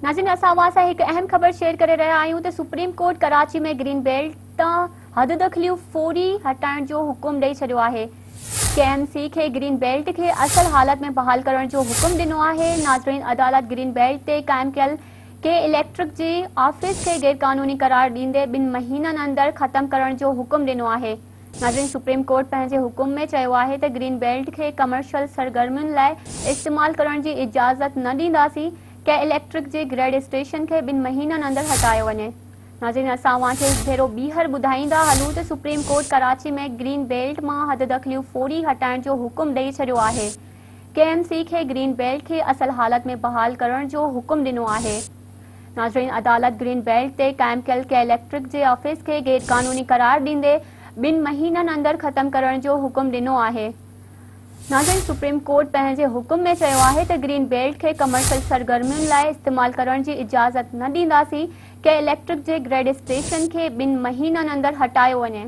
ناظرين اسان اوهان سان هڪ اهم خبر شيئر ڪري رهيا آهيون ته supreme court Karachi ۾ green belt تان حددخليون فوري هٽائڻ جو حڪم ڏئي ڇڏيو آهي. ڪي ايم سي کي گرين بيلٽ کي اصل حالت ۾ بحال ڪرڻ جو حڪم ڏنو آهي. ناظرين عدالت گرين بيلٽ تي قائم ڪيل ڪي اليڪٽرڪ جي آفيس کي غيرقانوني قرار ڏيندي ٻن مهينن اندر ختم ڪرڻ جو حڪم ڏنو آهي. ناظرين سپريم ڪورٽ پنهنجي حڪم ۾ چيو آهي ته گرين بيلٽ کي ڪمرشل سرگرمين لاء استعمال ڪرڻ جي اجازت نه ڏينداسين، ڪي اليڪٽرڪ جي گريڊ اسٽيشن کي ٻن مهينن اندر هٽايو وڃي. ناظرين اسان اوهان کي هڪ ڀيرو ٻيهر ٻڌائيندا هلون ته supreme court Karachi ۾ green belt مان حددخليون فوري هٽائڻ جو حڪم ڏئي ڇڏيو آهي، ڪي ايم سي کي گرين بيلٽ کي اصل حالت ۾ بحال ڪرڻ جو حڪم ڏنو آهي. ناظرين عدالت گرين بيلٽ تي قائم ڪيل ڪي اليڪٽرڪ جي آفيس کي غير قانوني قرار ڏيندي ٻن مهينن اندر ختم ڪرڻ جو حڪم ڏنو آهي. ناظرين سپريم ڪورٽ پنهنجي حڪم ۾ چيو آهي ته گرين بيلٽ کي ڪمرشل سرگرمين لاء استعمال ڪرڻ جي اجازت نه ڏينداسين، ڪي اليڪٽرڪ جي گريڊ اسٽيشن کي ٻن مهينن اندر هٽايو وڃي.